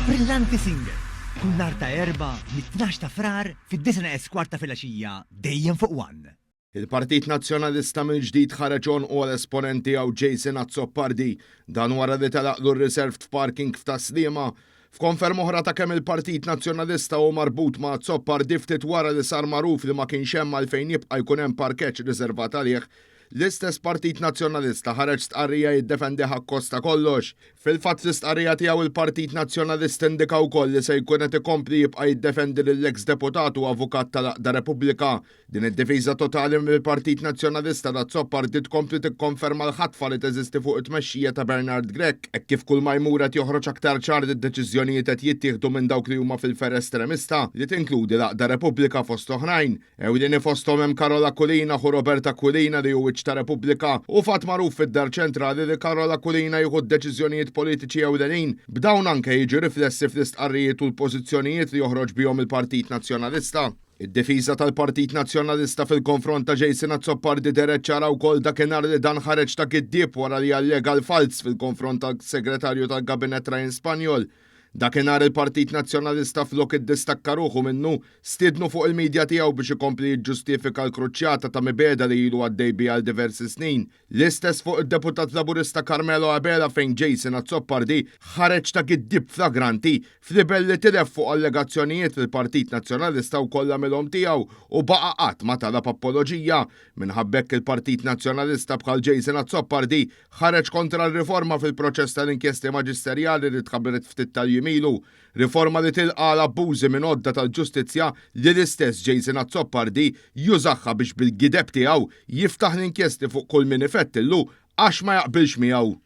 Brillanti Single, kull nhar ta' Erbgħa mit-tnax ta' Frar fid-disgħa neqes kwart ta' filgħaxija dejjem fuq One. Il-Partit Nazzjonalista mill-ġdid ħareġ għonqu għal esponent tiegħu Jason Azzopardi. Dan wara li telaqlu r-reserved parking f'Tas-Sliema. F'konferma oħra ta' kemm il-Partit Nazzjonalista hu marbut ma' Azzopardi ftit wara li sar magħruf li ma kienx hemm għalfejn jibqa' jkun hemm parkeġġ riservat għalih, l-istess Partit Nazzjonalista ħareġ stqarrija jiddefendih akkost ta' kollox. Fil-fatt fl-istqarrija tiegħu il-Partit Nazzjonalista indika wkoll li se jkun qed ikompli jibqa' jiddefendi lill-eks deputat u avukat tal-Għaqda Repubblika Din id-difiża totali mill-Partit Nazzjonalista ta' Azzopardi tkompli tikkonferma l-ħatfa li teżisti fuq it-tmexxija ta' Bernard Grech hekk kif kull ma jmur qed joħroġ aktar ċar li d-deċiżjonijiet qed jittieħdu minn dawk li huma fil-fergħa estremista li tinkludi l-Għaqda Repubblika fost oħrajn. Ewlieni fosthom hemm Karol Aquilina ħu Robert Aquilina li hu wiċċ ta' Repubblika u fatt magħruf fid-Dar Ċentrali li Karol Aquilina jieħu d-deċiżjonijiet politiċi ewlenin b'dawn anke jiġu riflessi fl-istqarrijiet u l-pożizzjonijiet li joħroġ bihom il-Partit Nazzjonalista. Id-difiża tal-Partit Nazzjonalista fil-konfront ta' Jason Azzopardi dehret ċara wkoll dakinhar li dan ħareġ ta' giddieb wara li allega l-falz fil-konfront tal-Segretarju tal-Gabinett Ryan Spagnol. Dakinhar il-Partit Nazzjonalista flok iddistakka ruħu minnu, stiednu fuq il-media tiegħu biex ikompli jiġġustifika l-kruċjata ta' mibegħda li ilu għaddej biha għal diversi snin. L-istess fuq id-Deputat Laburista Carmelo Abela fejn Jason Azzopardi ħareġ ta' giddieb flagranti f'libell li tilef fuq allegazzjonijiet li l-Partit Nazzjonalista wkoll għamilhom tiegħu u baqa' qatt ma talab apoloġija. Minħabba hekk il-Partit Nazzjonalista bħal Jason Azzopardi ħareġ kontra r-riforma fil-proċess tal-inkjesti maġisterjali li tħabbret ftit tal-jiem ilu. Riforma li tilqa' għal abbużi minn għodda tal-ġustizzja li l-istess Jason Azzopardi jużaha biex bil-gideb tiegħu jiftaħ l-inkjesti fuq kull min ifettillu għax ma jaqbilx miegħu.